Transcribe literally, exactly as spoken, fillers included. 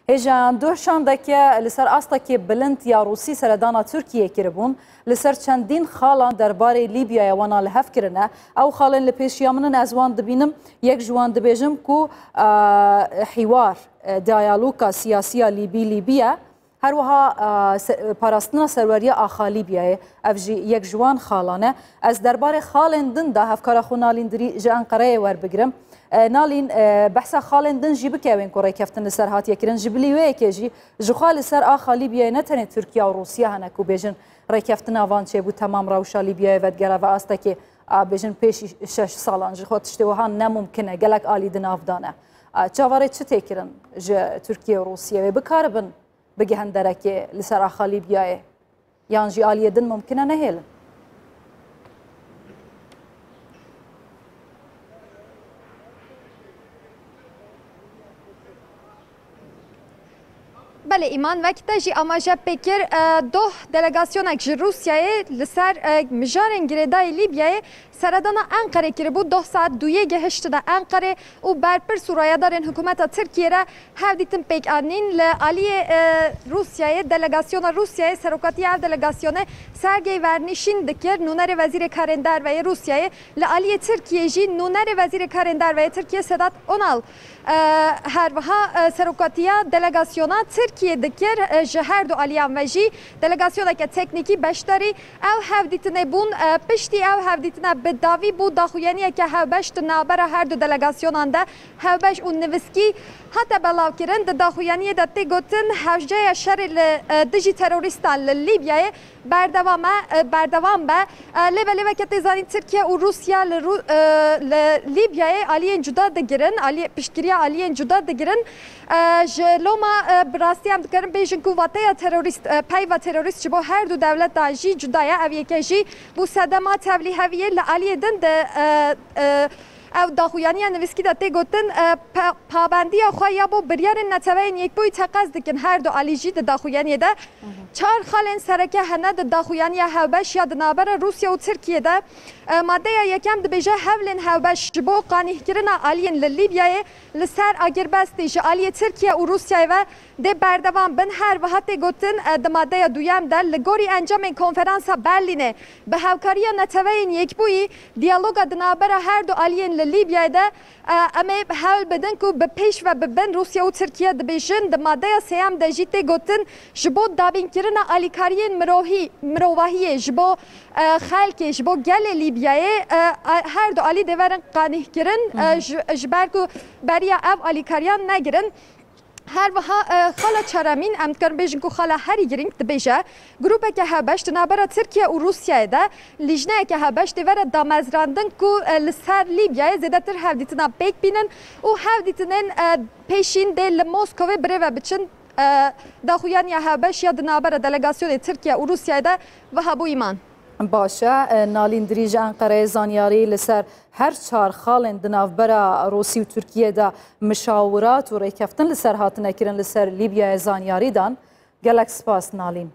Hêja yan doh şandeke li ser astekê bilind ya Rûsî seredana Tirkiyê kiribûn. Li ser çendîn xalan derbarê Lîbyayê wana li hev kirine. Ew xalên li pêşiya min in, ez wan dibînim. Yek ji wan dibêjim ku, e, hîwar, e, diyaloga siyasî ya Lîbî Lîbî ye. Her wiha, e, se-, parastina serweriya axa Lîbyayê, ev jî yek ji wan xalan e. Ez derbarê xalên din de hevkara xwe Nalîn Dirî ji Enqereyê werbigirim. E, Nalîn, e, behsa xalên din jî bike, wên ku rêkeftin li ser hatiye kirin. Ji bilî wê yekê jî jixwe li ser axa Lîbyayê ne tenê Tirkiye û Rûsya hene ku bêjin rêkeftina van çêbû, temam rewşa Lîbyayê vedigere ve astekê, a, bêjin pêşî şeş salan. Jixwe tiştê wiha ne mumkin e. Gelek alî di nav de ne. A, çaverê çi tê kirin ji Tirkiye û Rûsya wê bikaribin bigihin derekê li ser axa Lîbyayê? Yan jî aliyê din mumkin e nehêlin? Belê Îman, wek te jî amaje pê kir, e, doh delegasyonek ji Rûsyayê li ser, e, mijarên girêdayî Lîbyayê seredana Enqerê kiribû. Doh saet duyê gihiştine Enqerê û berpirs û rayedarên hikûmeta Tirkiyê re hevdîtin pêk anîn. Li aliyê, e, Rûsyayê, delegasyona Rûsyayê, serokatiya ev delegasyonê Sergey Vernîşîn dikir, nûnerê Wezîrê Karên Derve yê Rûsyayê. Li aliyê Tirkiyê jî nûnerê Wezîrê Karên Derve yê Tirkiyê Sedat Onal, e, her wiha, e, serokatiya delegasyona Tirkiyê dikir. E, ji her du aliyan ve jî delegasyoneke teknîkî beşdarî ew hevdîtinê bûn. E, piştî ew hevdîtine bi dawî bû daxuyaniyeke hevbeş di navbera her du delegasyonan de hevbeş û nivîskî hate belavkirin. Di daxuyaniyê de tê gotin, hewceya şerê li, e, dijî terorîstan li Lîbyayê berdewam e, e, berdewam be. E, lê belê weke tê zanîn, Tirkiye û Rûsya li Rû-, e, li Lîbyayê aliyên cuda digirin, aliyê, piştgiriya aliyên cuda digirin. E, ji loma, e, bi rastî em dikarin bêjin ku wateya terorîst, e, peyva terorîst ji bo her du dewletan jî cuda ye. Ev yeke jî bû sedema tevlîheviyê. Li aliyê din de, e, e, ew daxuyaniya nivîskî de tê gotin, e, pa-, pabendiya xwe ya bo biryarên Neteweyên Yekbûyî teqez dikin. Her du alî jî di daxuyaniyê de çar xalên sereke hene di daxuyaniya hevbeş ya di navbera Rûsya û Tirkiyê de. E, madeya yekem dibêje, hewlên hevbeş ji bo qanîhkirina aliyên li Lîbyayê li ser agirbestê ji aliyê Tirkiye û Rûsyayê ve dê berdewam bin. Her wiha tê gotin, e, di madeya duyem de, li gorî encamên Konferansa Berlînê bi hevkariya Neteweyên Yekbûyî, diyaloga di navbera her du aliyên li Lîbyayê de, e, em ê hewl bidin ku bi pêş ve bibin. Rûsya û Tirkiye dibêjin. Di madeya sêyem de jî tê gotin, ji bo dabînkirina alîkariyên mirohî, mirovahiyê, ji bo, e, xelkê, ji bo gelê Lîbyayê, e, a-, her du alî dê werin qanîhkirin, e, ji, ji ber ku beriya ev alîkariyan negirin. Her wiha, e, xala çaremîn, em dikarin bêjin ku xala herî girîng, dibêje, grûpeke hevbeş di navbera Tirkiye û Rûsyayê de, lîjneyeke hevbeş dê were damezrandin ku, e, li ser Lîbyayê zêdetir hevdîtina pêk bînin û hevdîtinên, e, pêşîn dê li Moskovê birêve biçin. E, daxuyaniya hevbeş ya di navbera delegasyonê Tirkiye û Rûsyayê de wiha bû, Îman. Baş e. E, Nalîn Dirî ji Enqereyê zanyarî li ser her çar xalên di navbera Rûsî û Tirkiyê de mişawirat û rêkeftin li ser hatine kirin li ser Lîbyayê zanyarî dan. Gelek spas, Nalîn.